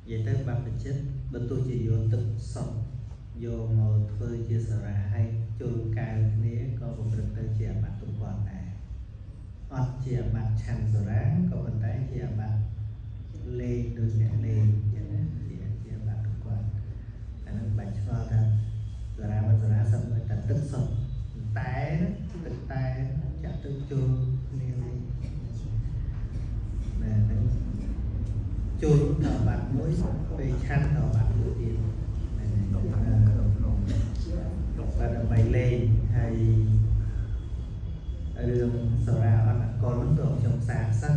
និយាយទៅបព្វជិតបើទោះជាយកទឹកសុទ្ធយកមកធ្វើជាសារាហើយជុលកែវគ្នាក៏ប្រព្រឹត្តទៅជាអាបត្តិទុក្ករដែរអត់ជាអាបត្តិឆាន់សារាក៏ប៉ុន្តែជាអាបត្តិលេងដូចអ្នកលេងអញ្ចឹងណាជាអាបត្តិទុក្ករអាហ្នឹងបាច់ឆ្ងល់ថាសារាមិនសារាសឹងតែទឹកសុទ្ធតែទឹកតែចាក់ទឹកជុលគ្នាលេងណែហ្នឹង ជុលដល់បាត់មួយពេលឆាន់ដល់បាត់មួយទៀតបាទដើម្បីលេងហើយរឿងសរាអត់អកលហ្នឹងទៅខ្ញុំសាកសិន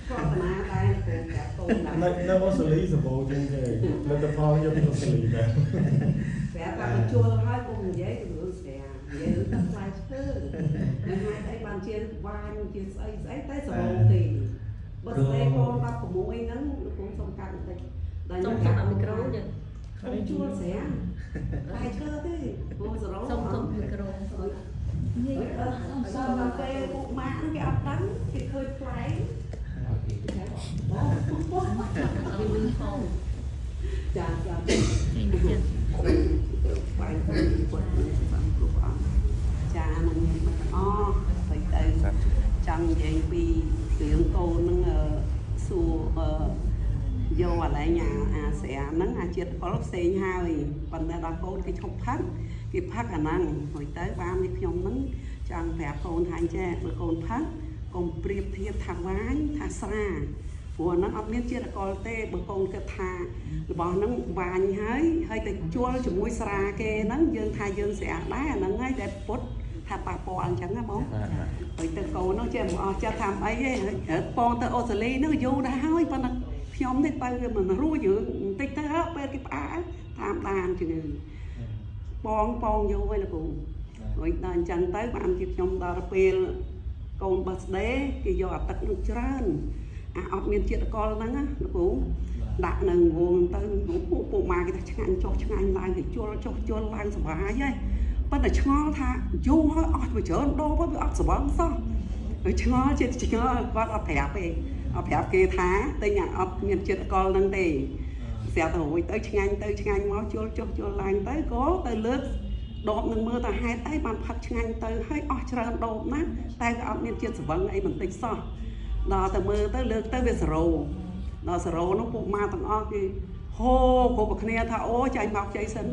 គាត់តាដែរទៅប្រាប់កូនដែរ នៅអូស្ត្រាលីសម្បូរជាងគេលទ្ធផលយកពីអូស្ត្រាលីដែរ ប្រាប់ថាបញ្ជួលហើយកុំនិយាយពីរឿងស្រានិយាយរឿងទឹកផ្លែឈើនៅហេតុអីបានជាវ៉ាញជាស្អីស្អីតែសម្បូរទេបើស្ដីកូន16ហ្នឹងលោកគ្រូសុំកាត់បន្តិចដល់ សុំសុំអាមីក្រូយើង ខ្ញុំជួលស្រាផ្លែឈើទេព្រោះសរោ សុំសុំមីក្រូ និយាយអត់សុំដល់ពេលពួកម៉ាក់គេអត់ដឹងគេឃើញផ្លែ អត់មានផង ចាចា ចេញចិត្ត បាយគាត់បានគ្រប់អង្គចានឹងមានមកទាំងអស់ហើយទៅចង់និយាយពីរឿងកូននឹងសួរយកអាឡែងអាស្រាហ្នឹងអាជាតិអល់ផ្សេងហើយប៉ុន្តែដល់កូនគេឈប់ផឹកគេផឹកអាហ្នឹងហើយទៅបាននេះខ្ញុំហ្នឹងចង់ប្រាប់កូនថាអញ្ចេះបើកូនផឹកកុំប្រៀបធៀបថាវ៉ាញថាស្រាព្រោះអាហ្នឹងអត់មានជាតិអល់កុលទេបើកូនគិតថារបស់ហ្នឹងវ៉ាញហើយហើយទៅជួលជាមួយស្រាគេហ្នឹងយើងថាយើងស្រាដែរអាហ្នឹងហើយដែលពុតថាប៉ះពាល់អញ្ចឹងណាបងហើយទៅកូនហ្នឹងចេះមិនអស់ចិត្តថាអីទេហើយពងទៅអូស្ត្រាលីហ្នឹងយូរដែរហើយប៉ុន្តែខ្ញុំនេះទៅមិនរួចរឿងបន្តិចទៅពេលគេផ្អាកតាមដានជំងឺបងបងយូរហើយលោកគ្រូរួចដល់អញ្ចឹងទៅបានជាខ្ញុំដល់ពេលកូនបឺស្ដេគេយកអាទឹកនោះច្រើនអាអត់មានជាតិអល់កុលហ្នឹងណាលោកគ្រូដាក់នៅវងទៅពួកពួកម៉ាគេថាឆ្ងាញ់ចុះឆ្ងាញ់ឡើងគេជុលចុះជុលឡើងសុបាយហើយប៉ុន្តែឆ្ងល់ថាយូរហើយអស់ទៅច្រើនដបហើយវាអត់ស្វឹងសោះហើយឆ្ងល់ចិត្តឆ្ងល់គាត់អត់ប្រាប់ទេអត់ប្រាប់គេថាទិញអាអត់មានជាតិអល់កុលហ្នឹងទេស្រាប់តែរួចទៅឆ្ងាញ់ទៅឆ្ងាញ់មកជុលចុះជុលឡើងទៅក៏ទៅលើកដបនឹងមើលថាហេតុអីបានផឹកឆ្ងាញ់ទៅហើយអស់ច្រើនដបណាស់តែក៏អត់មានជាតិស្វឹងអីបន្តិចសោះដល់ទៅមើលទៅលើកទៅវាសេរ៉ូដល់សេរ៉ូនោះពួកម៉ាទាំងអស់គេហូគ្រប់គ្នាថាអូចាញ់មកចៃសិន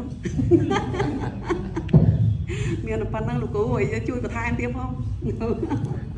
មានតែប៉ុណ្្នឹងលោកគ្រូឲ្យជួយបន្ថែមទៀតផង។